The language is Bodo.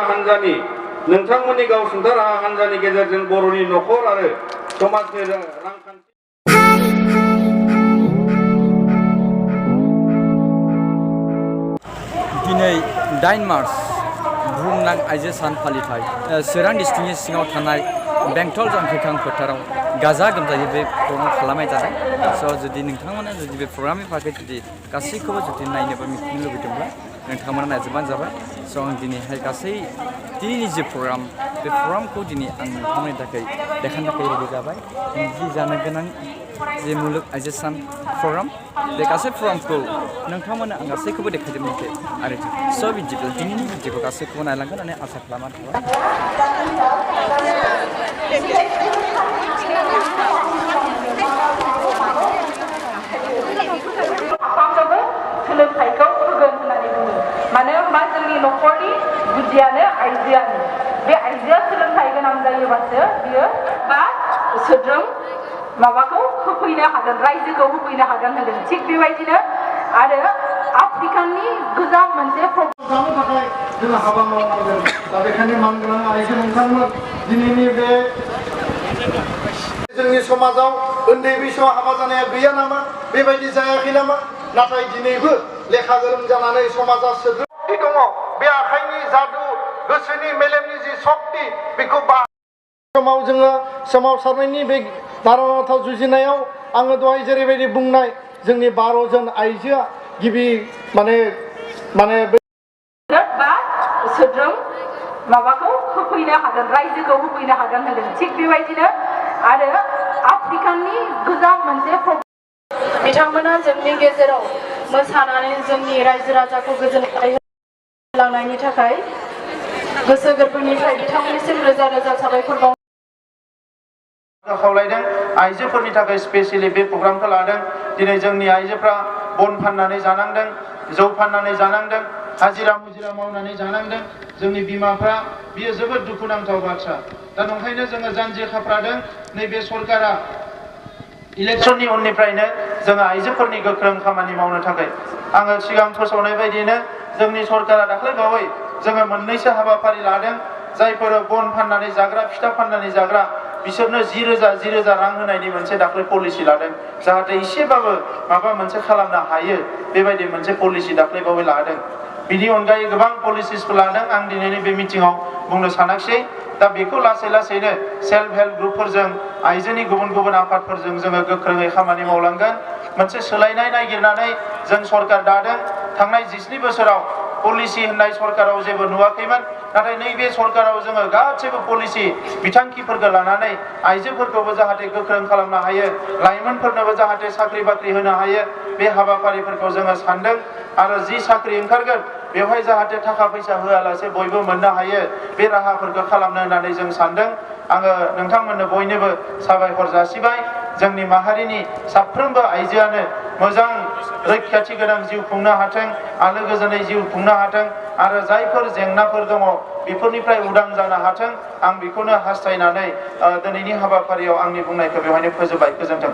हानजानि नोंथांमोननि गावसुंथा राहा हानजानि गेजेरजों बर'नि नखर आरो समाजनि रांखान्थि दिनै 8 मार्च बुहुमनां आइजो सान फालिथाय चिरां डिस्ट्रिक्टनि सिङाव थानाय बेंटल जांख्रिखां फोथाराव गाजा गोमजायै बे प्रग्राम खालामनाय जादों। स' जुदि नोंथांमोना जुदि बे प्रग्रामनि बागै जुदि गासैखौबो जुदि नायनो बा मिथिनो लुबैदोंब्ला नोंथांमोना नायजोबबानो जाबाय। स' आं दिनैहाय गासै दिनैनि जे प्रग्राम बे प्रग्रामखौ दिनै आं नोंथांमोननि थाखाय देखायनो थाखाय रेडि जाबाय। जि जानो गोनां जे मुलुग आइजो सान प्रग्राम बे गासै प्रग्रामखौ नोंथांमोना आं गासैखौबो देखायजोबनोसै आरो स' भिडिअखौ दिनैनि भिडिअखौ गासैखौबो नायलांगोन होननानै आसा खालामनानै थाबाय। सोलोंथाइखौ होगोन होननानै बुङो। मानो होनबा जोंनि नखरनि गुदियानो आइजोआनो। बे आइजोआ सोलोंथाइ गोनां जायोबासो बियो बा सोद्रोम माबाखौ होफैनो हागोन, रायजोखौ होफैनो हागोन होनदों। थिग बेबायदिनो आरो आफ्रिकानि गोजाम मोनसे जानो थाखाय जों हाबा मावनांगोन। दा बेखायनो मानगोनां आइजो नोंथांमोन दिनैनि बे जोंनि समाजाव उन्दै बैसोआव हाबा जानाया गैया नामा? बेबायदि जायाखै नामा? नाथाय दिनैबो लेखा गोरों जानानै समाजा सोद्रोम दङ। बे आखाइनि जादु, गोसोनि मेलेमनि जि सक्ति बेखौ समाव जोङो सोमावसारनायनि बे दारनाथाव जुजिनायाव आङो दहाय जेरैबायदि बुंनाय जोंनि 12 जन आइजोआ गिबि माने बा सोद्रोम माबाखौ होफैनो हागोन, रायजोखौ होफैनो हागोन होनदों। थिग बेबायदिनो आरो आफ्रिकानि गोजाम मोनसे बिथांमोना जोंनि गेजेराव मोसानानै जोंनि रायजो राजाखौ गोजोननाय होलांनायनि थाखाय गोसो गोरबोनिफ्राय बिथांमोननिसिम रोजा रोजा साबायखर खावलायदों। आइजोफोरनि थाखाय स्पेसियली बे प्रग्रामखौ लादों। दिनै जोंनि आइजोफ्रा बन फाननानै जानांदों, जौ फाननानै जानांदों, हाजिरा मुजिरा मावनानै जानांदों। जोंनि बिमाफ्रा बियो जोबोद दुखुनांथाव बाथ्रा। दा नंखायनो जोङो जानजि खाफ्रादों नैबे सरकारा इलेक्शननि उननिफ्रायनो जोङो आइजोफोरनि गोख्रों खामानि मावनो थाखाय आङो सिगां फोसावनाय बायदियैनो जोंनि सरकारा दाख्लैबावै जोङो मोननैसो हाबाफारि लादों। जायफोर बन फाननानै जाग्रा, फिथा फाननानै जाग्रा बिसोरनो 10,000 रां होनायनि मोनसे दाख्लै पलिसि लादों। जाहाथे एसेबाबो माबा मोनसे खालामनो हायो बेबायदि मोनसे पलिसि दाख्लैबावै लादों। बिनि अनगायै गोबां पलिसिसफोर लादों। आं दिनैनि बे मिटिङाव बुंनो सानाखिसै। दा बेखौ लासै लासैनो सेल्फ हेल्प ग्रुपफोरजों, आइजोनि गुबुन गुबुन आफादफोरजों जोङो गोख्रोङै खामानि मावलांगोन। मोनसे सोलायनाय नागिरनानै जों सरकार दादों। थांनाय 20 बोसोराव पलिसि होननाय सरकाराव जेबो नुवाखैमोन। नाथाय नैबे सरकाराव जोङो गासैबो पलिसि बिथांखिफोरखौ लानानै आइजोफोरखौबो जाहाथे गोख्रों खालामनो हायो, लाइमोनफोरनोबो जाहाथे साख्रि बाख्रि होनो हायो, बे हाबाफारिफोरखौ जोङो सानदों। आरो जि साख्रि ओंखारगोन बेवहाय जाहाथे थाखा फैसा होआलासे बयबो मोननो हायो, बे राहाफोरखौ खालामनो होननानै जों सानदों। आङो नोंथांमोननो बयनोबो साबायखर जासिबाय। जोंनि माहारिनि साफ्रोमबो आइजोआनो मोजां रैखाथि गोनां जिउ खुंनो हाथों, आलो गोजोनै जिउ खुंनो हाथों आरो जायफोर जेंनाफोर दङ बेफोरनिफ्राय उदां जानो हाथों। आं बेखौनो हास्थायनानै दिनैनि हाबाफारियाव आंनि बुंनायखौ बेवहायनो फोजोबबाय। गोजोन्थों।